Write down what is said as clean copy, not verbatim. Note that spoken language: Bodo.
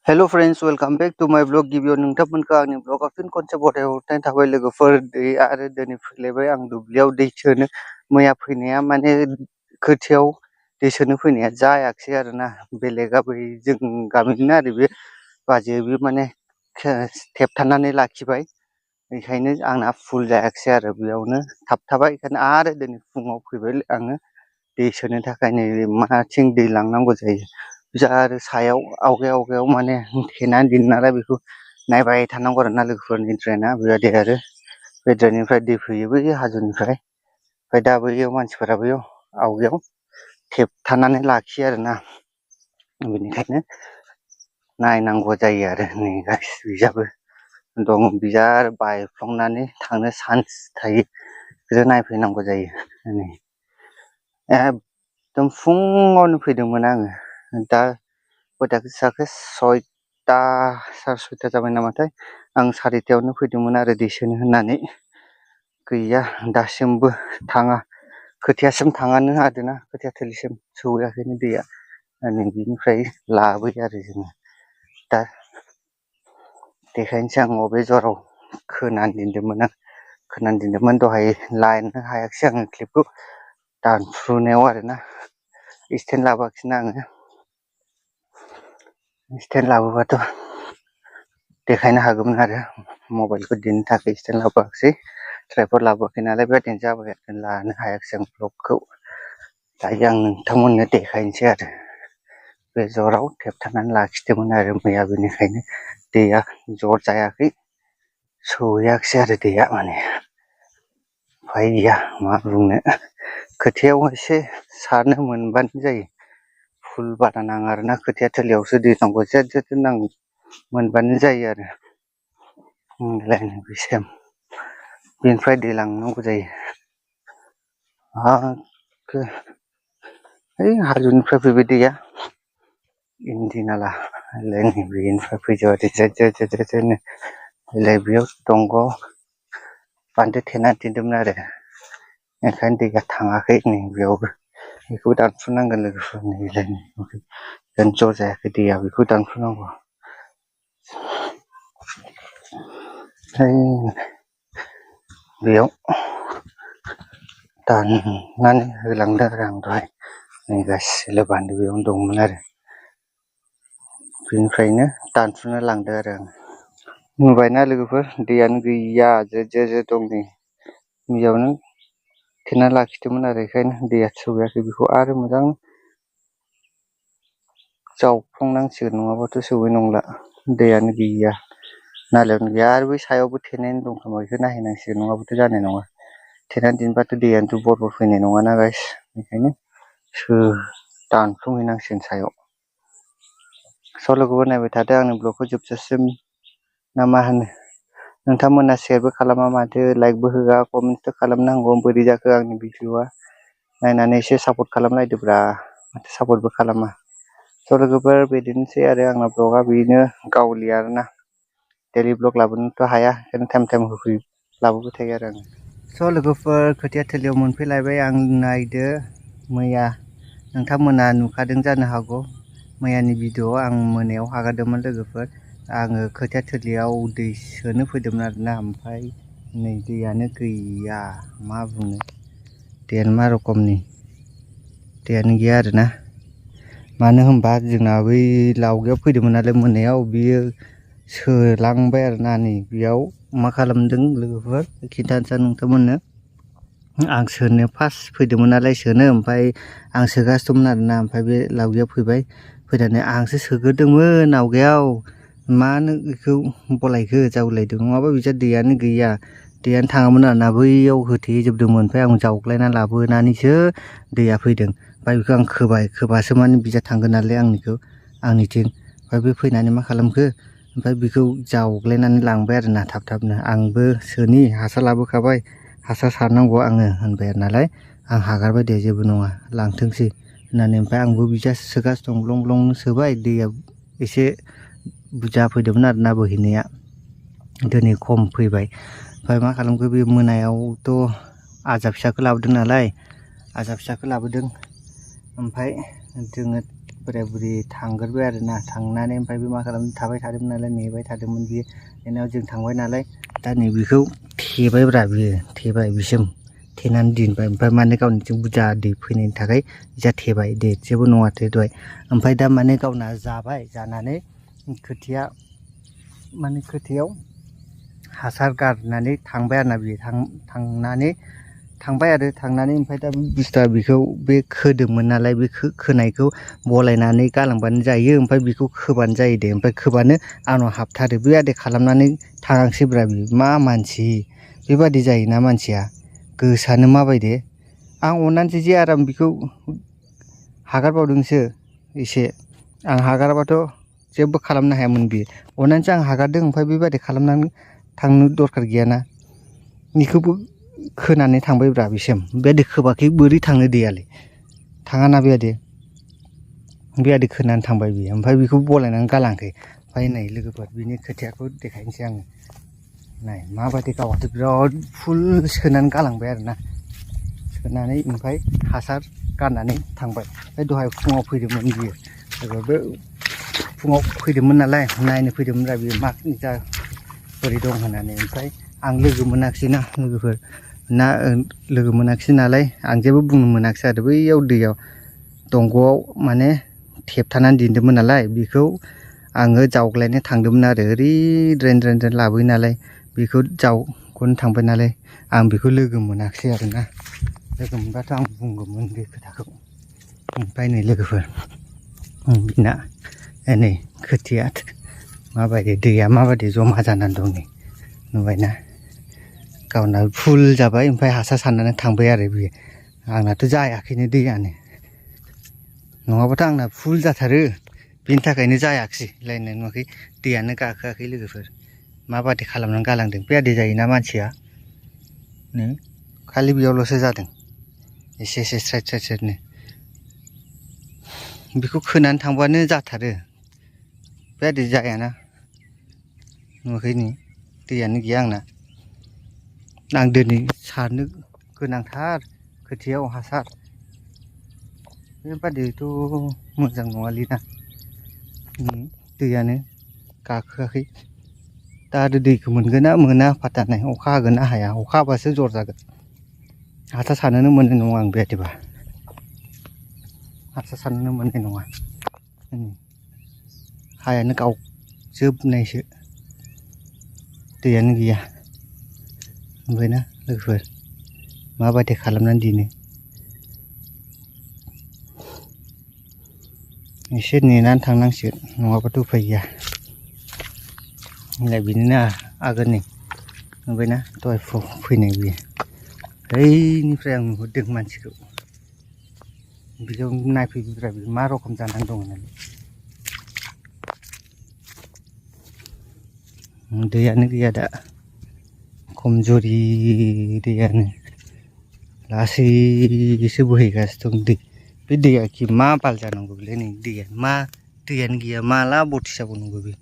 hello friends welcome back to my blog गिबियाव नोंथांमोनखौ आंनि ब्लगाव फिन खनसे बराय हरनाय थाबाय लोगोफोर दै आरो दिनै फैलायबाय आं दुब्लियाव दै सोनो मैया फैनाया माने खोथियाव दै सोनो फैनाया जायाखिसै आरोना बेलेगा बै जों गामिनिनो आरो बे बाजै बे माने थेबथानानै लाखिबाय बेखायनो आंना फुल जायाखिसै आरो बेयावनो थाबथाबाय बेखायनो आरो दिनै फुङाव फैबाय आङो दै सोनो थाखाय नै माथिं दै लांनांगौ जायो जा आरो सायाव आवगायाव माने थेनानै दोनो नालाय बेखौ नायबाय थानांगौ आरो ना लोगोफोरनि ड्रेना बेबायदि आरो बे ड्रेननिफ्राय दै फैयो बै हाजोनिफ्राय ओमफ्राय दा बैयाव मानसिफोरा बैयाव आवगायाव थेबथानानै लाखियो आरोना बेनिखायनो नायनांगौ जायो आरो नै गासिबो दं बिजा बायफ्लंनानै थांनो चान्स थायो बिदिनो नायफैनांगौ जायो नै एकदम फुङावनो फैदोंमोन आङो दा खयथासो जाखो सयथा साराय सयथा जाबाय नामाथाय आं सारिथायावनो फैदोंमोन आरो दै सोनो होननानै गैया दासिमबो थाङा खोथियासिम थाङानो आरोना खोथिया थिलिसिम सहैयाखैनो दैया नै बिनिफ्राय लाबोयो आरो जोङो दा देखायनोसै आं बबे जराव खोनानै दोनदोंमोन दहाय लायनो हायाखिसै आङो क्लिपखौ दानफ्रुनायाव आरोना स्टेन्ड लाबोआखिसैना आङो स्टेन्ड लाबोबाथ' देखायनो हागौमोन आरो मबाइलखौ दिन्नो थाखाय स्टेन्ड लाबोआखिसै ट्राइपड लाबोआखै नालाय बेबायदिनो जाबाय आरो लानो हायाखिसै आं ब्लगखौ दायो आं नोंथांमोननो देखायनोसै आरो बे जराव थेबथानानै लाखिदोंमोन आरो मैया बेनिखायनो दैया जर जायाखै सहैयाखिसै आरो दैया माने उफाय गैया मा बुंनो खोथियाव एसे सारनो मोनबानो जायो फुल बारा नाङा आरोना खोथिया थिलियावसो दै नांगौ जेद जेद नांगौ मोनबानो जायो आरो बेनिफ्राय दै लांनांगौ जायो है हाजोनिफ्राय फैबाय दैया इन्दि नाला बेनिफ्राय फैजोबा जेद जेदनो बेयाव दंग' बान्दो थेना दोनदोंमोन आरो ओंखायनो दैया थाङाखै नै बेयावबो बेखौ दानफ्रुनांगोन लोगोफोर जर जायाखै दैया बेखौ दानफ्रुनांगौ बेयाव दाननानै होलांदों आरो आं दहाय नै गासिलो बान्दो बेयावनो दंमोन आरो बेनिफ्रायनो दानफ्रुना लांदों आरो आं नुबायना लोगोफोर दैयानो गैया जेद जेद दं नै बेयावनो थेना लाखिदोंमोन आरो बेखायनो दैया सहैयाखै बेखौ आरो मोजां जावफ्लंनांसिगोन नङाबाथ' सहैनाय नंला दैयानो गैया नालायावनो गैया आरो बै सायावबो थेनायनो दं खोमा बेखौ नायहैनांसिगोन नङाबाथ' जानाय नङा थेनानै दोनबाथ' दैयानोथ' बर फैनाय नङाना गाइस बेखायनो दानफ्लंहैनांसिगोन सायाव स' लोगोफोर नायबाय थादो आंनि ब्लगखौ जोबजासिम ना मा होनो नोंथांमोना शेयारबो खालामा माथो लाइकबो होआ कमेन्टबो खालामनांगौ बोरै जाखो आंनि भिडिअ'आ नायनानै एसे सापर्ट खालामलायदोब्रा माथो सापर्टबो खालामा स' लोगोफोर बिदिनोसै आरो आंना ब्लगआ बेनो गावलि आरोना डेलि ब्लग लाबोनोथ' हाया ओंखायनो टाइम लाबोबाय थायो आरो आङो स' लोगोफोर खोथिया थिलियाव मोनफैलायबाय आं नायदो मैया नोंथांमोना नुखादों जानो हागौ मैयानि भिडिअ'आव आं मोनायाव हगारदोंमोन लोगोफोर आङो खोथिया थिलियाव दै सोनो फैदोंमोन आरोना ओमफ्राय नै दैयानो गैया मा बुंनो दैयानो मा रखमनि दैयानो गैया आरोना मानो होनबा जोंना बै लावगायाव फैदोंमोन नालाय मोनायाव बियो सोलांबाय आरोना नै बेयाव मा खालामदों लोगोफोर खिन्थानोसै नोंथांमोननो आं सोनो फार्स्ट फैदोंमोन नालाय सोनो ओमफ्राय आं सोगासिनो दंमोन आरोना ओमफ्राय बे लावगायाव फैनानै आंसो सोग्रोदोंमोन आवगायाव मानो बेखौ बलायखो जावलायदों नङाबा बिजा दैयानो गैया दैयानो थाङामोन आरोना बैयाव होथेजोबदोंमोन ओमफ्राय आं जावग्लायना लाबोनानैसो दैया फैदों ओमफ्राय बेखौ आं खोबासो माने बिजा थांगोन नालाय आंनिथिं ओमफ्राय बे फैनानै मा खालामखो ओमफ्राय बेखौ जावग्लायनानै लांबाय आरोना थाबनो आंबो सोनि हासार लाबोखाबाय हासार सारनांगौ आङो होनबाय नालाय आं हगारबाय दे जेबो नङा लांथोंसै होननानै ओमफ्राय आंबो बिजा सोगासिनो दं ब्लं ब्लंनो सोबाय दैया एसे बुरजा फैदोंमोन आरोना बोहैनाया दिनै खम फैबाय ओमफ्राय मा खालामखो बे मोनायावथ' फिसाखौ लाबोदों नालाय फिसाखौ लाबोदों ओमफ्राय जोङो बोराय बुरि थांग्रोबाय आरोना थांनानै ओमफ्राय बे मा खालामदों थाबाय थादोंमोन नालाय नेबाय थादोंमोन बियो नेनायाव जों थांबाय नालाय दा नैबेखौ थेबायब्रा बियो थेबाय बिसिम थेनानै दोनबाय ओमफ्राय माने गावनिजों बुरजा दै फैनायनि थाखाय जा थेबाय दे जेबो नङा थेबाय ओमफ्राय दा माने गावना जाबाय जानानै खोथियाव हासार गारनानै थांबाय आरोना बियो थांनानै ओमफ्राय दा बुस्थुआ बेखौ बे खोदोंमोन नालाय बे खोनायखौ बलायनानै गालांबानो जायो ओमफ्राय बेखौ खोबानो जायो दे ओमफ्राय खोबानो आंनाव हाबथारो बेबादि खालामनानै थाङांसैब्रा बियो मा मानसि बेबादि जायोना मानसिया गोसानो माबायदि आं अननानैसो जे आराम बेखौ हगारबावदोंसो एसे आं हगाराबाथ' जेबो खालामनो हायामोन बियो अननानैसो आं हगारदों ओमफ्राय बेबादि खालामनानै थांनो दरखार गैयाना बेखौबो खोनानै थांबायब्रा बिसिम बेबादि खोबाखै बोरै थांनो दैयालाय थाङाना बेबादि खोनानै थांबाय बियो ओमफ्राय बेखौ बलायनानै गालाङाखै ओमफ्राय नै लोगोफोर बिनि खोथियाखौ देखायनोसै आङो नाय माबायदि गावहाथ' बिराद फुल सोनानै गालांबाय आरोना सोनानै ओमफ्राय हासार गारनानै थांबाय ओमफ्राय दहाय फुङाव फैदोंमोन बियो बे फुङाव फैदोंमोन नालाय नायनो फैदोंमोनब्रा बियो मा जा बोरै दं होननानै ओमफ्राय आं लोगो मोनाखिसै नालाय आं जेबो बुंनो मोनाखिसै आरो बैयाव दैयाव दंग'आव माने थेबथानानै दोनदोंमोन नालाय बेखौ आङो जावग्लायनो थांदोंमोन आरो ओरै ड्रेन लाबोयो नालाय बेखौ जावग'नो थांबाय नालाय आं बेखौ लोगो मोनाखिसै आरोना लोगो मोनबाथ' आं बुंगौमोन बे खोथाखौ ओमफ्राय नै लोगोफोर बिना नै खोथिया माबायदि दैया माबायदि जमा जानानै दं नै नुबायना गावना फुल जाबाय ओमफ्राय हासार सारनानै थांबाय आरो बियो आंनाथ' जायाखैनो दैयानो नङाबाथ' आंना फुल जाथारो बेनि थाखायनो जायाखिसै लायनाय नुवाखै दैयानो गाखोआखै लोगोफोर माबादि खालामनानै गालांदों बेबादि जायोना मानसिया खालि बेयावल'सो जादों एसे स्राइदनो बेखौ खोनानै थांबानो जाथारो बेबादि जायाना नुवाखै नै दैयानो गैया आंना आं दिनै सारनो गोनांथार खोथियाव हासार बेबादिथ' मोजां नङालैना दैयानो गाखोआखै दा आरो दैखौ मोनगोन ना मोना फात्ता नाय अखा हागोन ना हाया अखा हाबासो जर जागोन हासार सारनोनो मोननाय नङा आं बेबादिबा हासार सारनोनो मोननाय नङा हायानो गावजोबनायसो दैयानो गैया ओमफ्रायना लोगोफोर माबायदि खालामनानै दोनो एसे नेनानै थांनांसिगोन नङाबाथ' उफाय गैया बिनिनो आगोलनि नुबायना दहाय फैनाय बियो ओइनिफ्राय आं नुहुरदों मानसिखौ बेयाव नायफैब्रा बियो मा रखम जानानै दं होननानै दैयानो गैया दा खमजुरि दैयानो लासैसो बोहैगासिनो दं दै बे दैया मा बाल जानांगौ बेलाय नै दैयानो गैया माला बरथि जाबावनांगौ बे